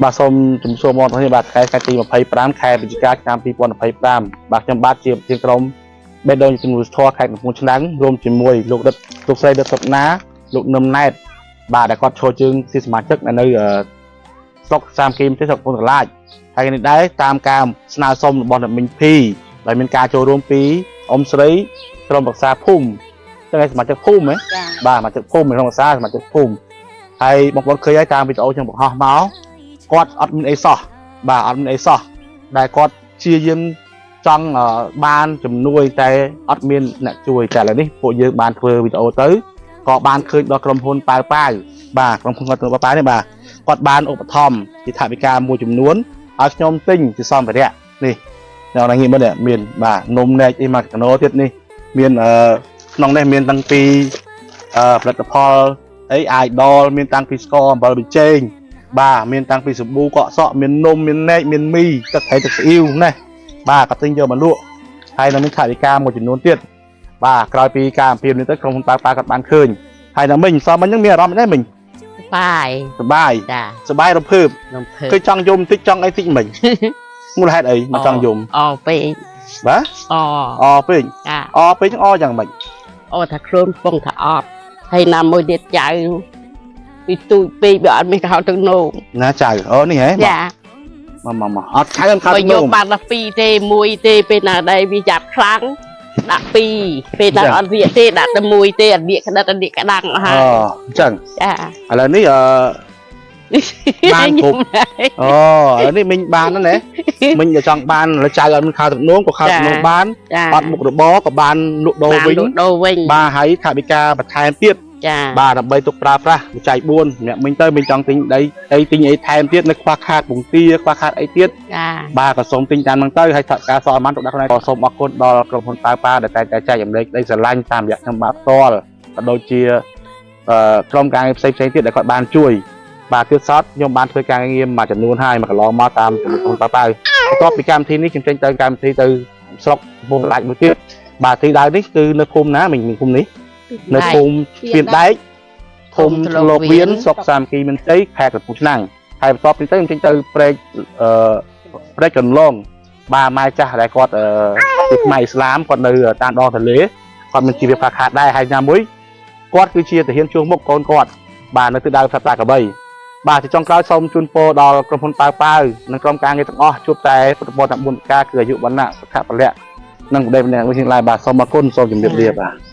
បាទសូមជំរាបសួរបងប្អូនបាទថ្ងៃទី25ខែវិច្ឆិកាឆ្នាំ2025បាទខ្ញុំបាទជាប្រធានក្រុមបេះដូងជំនួយធម៌ខេត្តកំពង់ឆ្នាំងរួមជាមួយលោករិទ្ធលោកស្រីរិទ្ធសុកណាលោកនឹមណែតបាទដែលគាត់ឈរជើងជាសមាជិកនៅស្រុកសាមគ្គីមទេសស្រុកកំពង់ត្រឡាចហើយនេះដែរតាមការស្នើសុំរបស់អ្នកមីងភីដែលមានការចូលរួមពីអ៊ំស្រីក្រុមប្រឹក្សាភូមិចឹងឯងសមាជិកភូមិហ៎ ចា បាទសមាជិកភូមិក្នុងភាសាសមាជិកភូមិហើយបងប្អូនឃើញហើយតាមវីដេអូខ្ញុំបង្ហោះមកគាត់អត់មានអីសោះបាទអត់មានអីសោះដែលគាត់ជាយាមចង់បានជំនួយតែអត់មានអ្នកជួយតែឥឡូវនេះពួកយើងបានធ្វើវីដេអូទៅក៏បានឃើញដល់ក្រុមហ៊ុនប៉ាវប៉ាវបាទក្រុមហ៊ុនគាត់ប៉ាវប៉ាវនេះបាទគាត់បានឧបត្ថម្ភជាថវិកាមួយចំនួនឲ្យខ្ញុំទិញជាសម្ភារៈនេះអ្នកណាងាយមើលនេះមានបាទនំនែកអីមកកណោទៀតនេះមានអឺក្នុងនេះមានតាំងពី ផលិតផលអី idol មានតាំងពីស្ករអំបិលប៊ីចេងបាទមានតាំងពីសាប៊ូកក់សក់មាននំមានណែកមានមីទឹកត្រីទឹកស៊ីអ៊ីវណាបាទក៏ទិញយកមកលក់ហើយនៅមានថវិកាមួយចំនួនទៀតបាទក្រោយពីការអំពាវនាវទៅក្រុមហ៊ុនប៉ាប៉ាគាត់បានឃើញហើយដល់មិញសមមិញហ្នឹងមានអារម្មណ៍ដែរមិញ បាយ សប្បាយ ចា សប្បាយរំភើប រំភើប ឃើញចង់យំតិចចង់អីតិចមិញមូលហេតុអីមកចង់យំ អូពេក បាទ អូ អពេក ចា អពេកហ្នឹងអយ៉ាងម៉េច អូថាខ្លួនពងថាអត់ហើយណាមួយទៀតចៅពីទូចពេកវាអត់មានកោទឹកនោម ណាចៅអូនេះហ៎ ចា មកមកមកអត់ឆៅអត់ខោ បើ ទឹកនោម យកបានដល់2ទេមួយទេពេលណាដែរវាចាប់ខ្លាំងដាក់2ពេលណាអត់វាទេដាក់តែមួយទេអត់វាក្តិតអត់វាក្តាំងអស់ហើយ អូអញ្ចឹង ចា ឥឡូវនេះអឺ បានគ្រប់ អូឥឡូវនេះមិញបានហ្នឹងណាមិញចង់បានឥឡូវចៅអត់មានខោទឹកនោមក៏ខោទឹកនោមបាន ចា អត់មុខរបរក៏បានលក់ដូរវិញ បានលក់ដូរវិញ បាទហើយថវិកាបន្ថែមទៀត ចា បាទដើម្បីទុកប្រើប្រាស់បច្ច័យ4អ្នកមិញទៅមិញចង់ទិញដីអីទិញអីថែមទៀតនៅខ្វះខាតពងទាខ្វះខាតអីទៀត ចា បាទក៏សូមទិញតាមហ្នឹងទៅហើយថវិកាសល់បានទុកដាក់ខ្លួនឯងក៏សូមអរគុណដល់ក្រុមហ៊ុនប៉ាប៉ាដែលតែងតែចែករំលែកដីស្រឡាញ់តាមរយៈខ្ញុំបាទផ្ទាល់ក៏ដូចជាអឺក្រុមការងារផ្សេងៗទៀតដែលគាត់បានជួយ បាទទៀតសតខ្ញុំបានធ្វើការងារមួយចំនួនហើយមួយកន្លងមកតាមក្រុមហ៊ុនប៉ាប៉ាបន្ទាប់ពីកម្មវិធីនេះខ្ញុំចេញទៅកម្មវិធីទៅស្រុកកំពង់ឡាច់មួយទៀតបាទទីដៅនេះគឺនៅភូមិណាមិញមិញភូមិនេះនៅភូមិស្ពានដែកឃុំធ្លោកវៀនស្រុកសាមគ្គីមានជ័យខេត្តកំពង់ឆ្នាំងហើយបន្ទាប់ពីទៅខ្ញុំចេញទៅព្រែកអឺព្រែកកន្លងបាទម៉ែចាស់ដែលគាត់អឺជាខ្មែរអ៊ីស្លាមគាត់នៅតាមដងទន្លេគាត់មានជីវភាពខ្វះខាតដែរហើយញ៉ាំមួយគាត់គឺជាទាហានជួងមុខកូនគាត់បាទនៅទិសដៅផ្សារប្រាកបី បាទជាចុងក្រោយសូមជូនពរដល់ក្រុមហ៊ុនប៉ាវប៉ាវនិងក្រុមការងារទាំងអស់ជួបតែពុទ្ធពរទាំង4ប្រការគឺអាយុវណ្ណៈសុខៈពលៈនិងប្តីម្នាក់មួយជាងឡាយបាទសូមអរគុណសូមជម្រាបលាបាទ